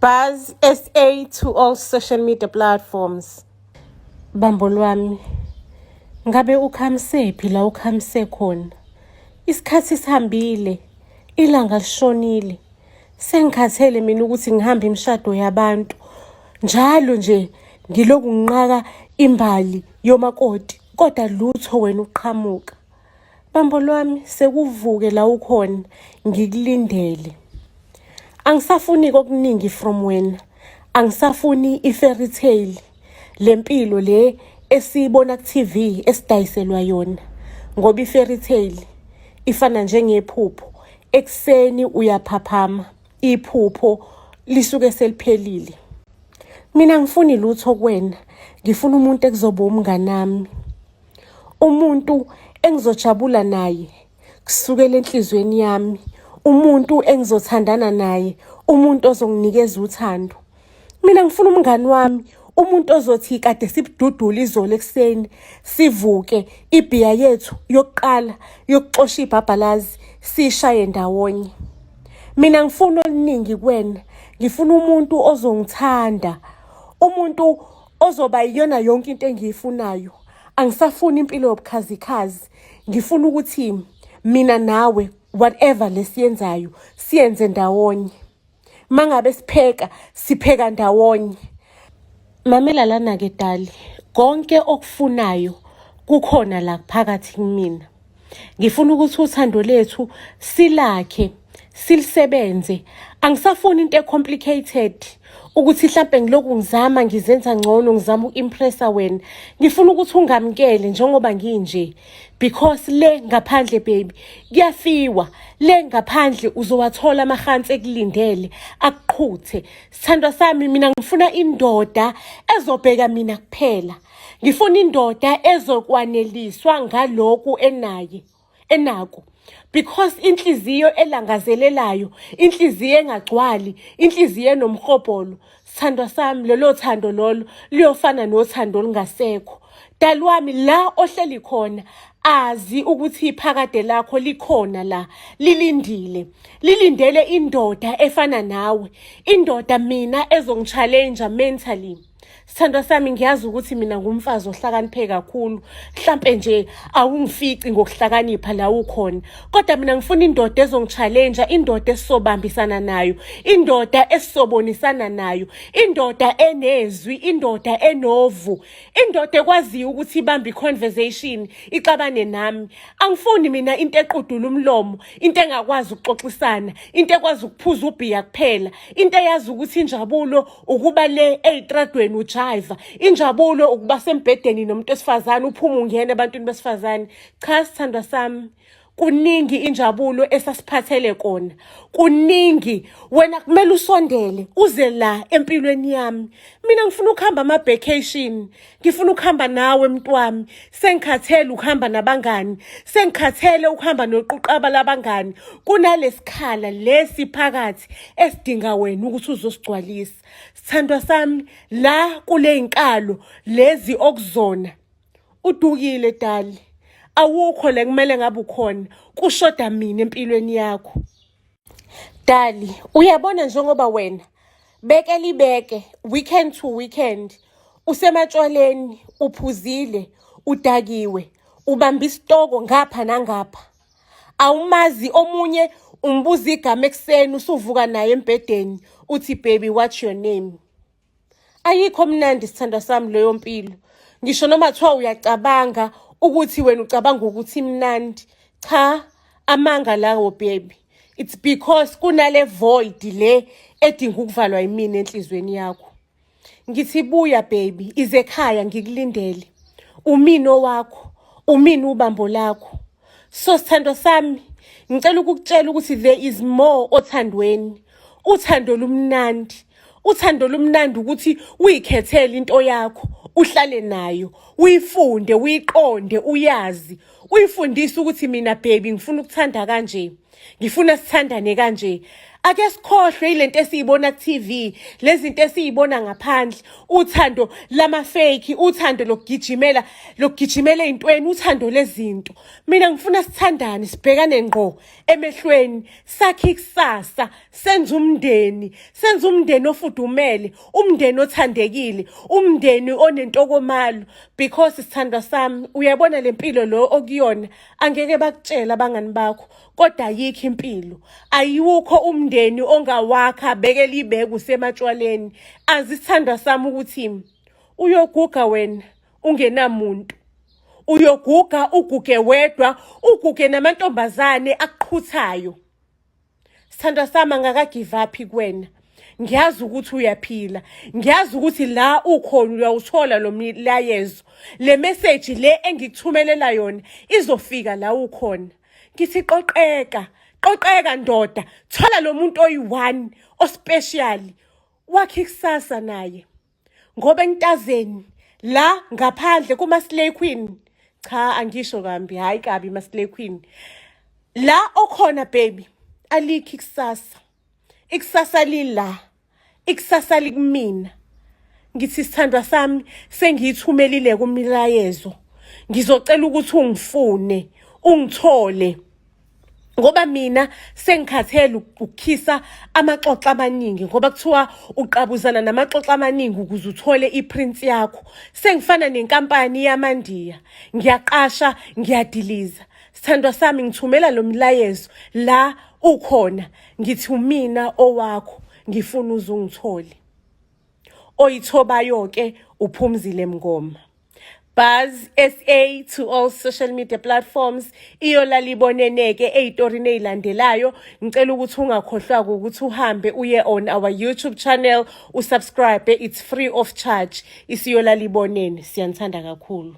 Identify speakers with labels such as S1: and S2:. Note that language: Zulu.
S1: Buzz SA to all social media platforms. Bambo lwami, ngabe ukhamisephi la ukhamise khona? Isikhathi sihambile, ilanga lishonile. Sengikhathele mina ukuthi ngihambe imishado yabantu. Njalo nje ngiloku nginqaka imbali yomakoti, kodwa lutho wena uqhamuka. Bambo lwami sekuvuke la ukhona ngikulindele. Angisafuni kokuningi from wena. Angisafuni i-fairy tale lempilo le esiyibona ku-TV esidayiselwa yona ngoba i-fairy tale ifana njengephupho ekuseni uyaphaphama iphupho lisuke seliphelile. Mina ngifuni lutho kuwena, ngifuna umuntu ekuzoba umnganami. Umuntu engizojabula naye kusukela enhliziyweni yami, umuntu engizothandana naye, umuntu ozonginikeza uthando. Mina ngifuna umngani wami, umuntu ozothi kade sibududula izolo ekuseni, sivuke ibhiya yethu yokuqala yokuxosha ibhabhalazi siyishaye ndawonye. Mina ngifuna oluningi kuwena, ngifuna umuntu ozongithanda, umuntu ozoba iyona yonke into engiyifunayo. Angisafuni impilo yobukhazikhazi, ngifuna ukuthi mina nawe whatever lesiyenzayo siyenze ndawonye. Mangabe sipheka, sipheka ndawonye. Mamela lana-ke dali, konke okufunayo kukhona la phakathi kumina. Ngifuna ukuthi uthando lethu silakhe, silisebenze. Angisafuni into e-complicated ukuthi hlampe ngilokhu ngizama ngizenza ngcono ngizama uku-impressa wena. Ngifuna ukuthi ungamukele njengoba nginje because le ngaphandle baby kuyafiwa, le ngaphandle uzowathola amahansi ekulindele akuqhuthe. Sithandwa sami mina ngifuna indoda ezobheka mina kuphela. Ngifuna indoda ezokwaneliswa ngalokhu enaye enako because inhliziyo elangazelelayo, inhliziyo engagcwali, inhliziyo enomhobholo, sithandwa sami lolo thando lolo liyofana nothando olungasekho. Dali wami la ohleli khona azi ukuthi iphakade lakho likhona la lilindile, lilindele indoda efana nawe, indoda mina ezongi-challenge mentally. Sithandwa sami ngiyazi ukuthi mina ngumfazi ohlakaniphe kakhulu, mhlampe nje awungifici ngokuhlakanipha la ukhona, kodwa mina ngifuna indoda ezongi-challenge, indoda esisobambisana nayo, indoda esisobonisana nayo, indoda enezwi, indoda enovu, indoda ekwaziyo ukuthi ibambe i-conversation ixabane nami. Angifuni mina into equdula umlomo, into engakwazi ukuxoxisana, into ekwazi ukuphuza ubhiya kuphela, into eyazi ukuthi injabulo ukuba le ey'tradweni ujayiva, injabulo ukuba sembhedeni nomuntu wesifazane uphuma ungena ebantwini besifazane. Cha sithandwa sami, kuningi injabulo esasiphathele kona, kuningi. Wena kumele usondele uze la empilweni yami. Mina ngifuna ukuhamba ama-vacation, ngifuna ukuhamba nawe mntwami. Sengikhathele ukuhamba nabangani, sengikhathele ukuhamba noquqaba labangani. Kunalesikhala lesi phakathi esidinga wena ukuthi uzosigcwalisa. Sithandwa sami, la kule yinkalo lezi okuzona udukile dali, awukho la kumele ngabe ukhona, kushoda mina empilweni yakho. Dali, uyabona njengoba wena beke libeke weekend to weekend usematshwaleni, uphuzile, udakiwe, ubamba isitoko ngapha nangapha. Awumazi omunye, umbuza igama ekuseni usuvuka naye embhedeni uthi baby what's your name? Ayikho mnandi sithandwa sami leyo mpilo. Ngisho noma kuthiwa uyacabanga ukuthi wena ucabanga ukuthi imnandi, cha, amanga lawo baby. It's because kunale void le edinga ukuvalwa yimina enhliziyweni yakho. Ngithi buya baby, ize ekhaya ngikulindele. Umina owakho, umina ubambo lakho. So sithandwa sami, ngicela ukukutshela ukuthi there is more othandweni. Uthando lumnandi. Uthando lumnandi ukuthi uyikhethele into yakho, uhlale nayo, uyifunde, uyiqonde, uyazi. Uyifundise ukuthi mina baby ngifuna ukuthanda kanje. Ngifuna sithandane kanje. Ake sikhohlwe ilento esiyibona ku-TV, lezinto esiyibona ngaphandle, uthando lama-fake, uthando lokugijimela, lokugijimela ey'ntweni, uthando lezinto. Mina ngifuna sithandane, sibhekane ngqo emehlweni, sakhe ikusasa, senze umndeni, senze umndeni ofudumele, umndeni othandekile, umndeni onentokomalo. Because sithandwa sami, uyabona le mpilo lo okuyona, angeke bakutshele abangani bakho kodwa ayikho impilo ayiwukho umndeni ongawakha beke libeke usematshwaleni azi sithandwa sami ukuthi uyoguga wena ungenamuntu uyoguga uguge wedwa uguge namantombazane akuqhuthayo Sithandwa sami angaka-give up kuwena. Ngiyazi ukuthi uyaphila. Ngiyazi ukuthi la ukhona uyawuthola lo mlayezo. Le message le engikuthumelela yona izofika la ukhona. Ngithi qoqeka, qoqeka ndoda. Thola lo muntu oyi-one ospecial. Wakhe ikusasa naye. Ngoba entazeni la ngaphandle kuma slay queen cha angisho kambi hayi kabi ma slay queen la okhona baby alikho ikusasa ikusasa lila ikusasa likumina ngithi sithandwa sami sengiyithumelile kumilayezo ngizocela ukuthi ungifune ungithole ngoba mina sengikhathele ukukhisa amaxoxo amaningi ngoba kuthiwa uqabuzana namaxoxo amaningi ukuze uthole i-prince yakho sengifana nenkampani yamandiya ngiyaqasha ngiyadiliza sithandwa sami ngithumela lo mlayezo la ukhona ngithi umina owakho ngifuna uzungithole oyithobayo-ke uphumzile mngoma Buzz SA to all social media platforms iyolala iboneneke ey'torini ey'landelayo ngicela ukuthi ungakhohlwa ukuthi uhambe uye on our YouTube channel usubscribe it's free of charge isiyolala ibonene siyanithanda kakhulu.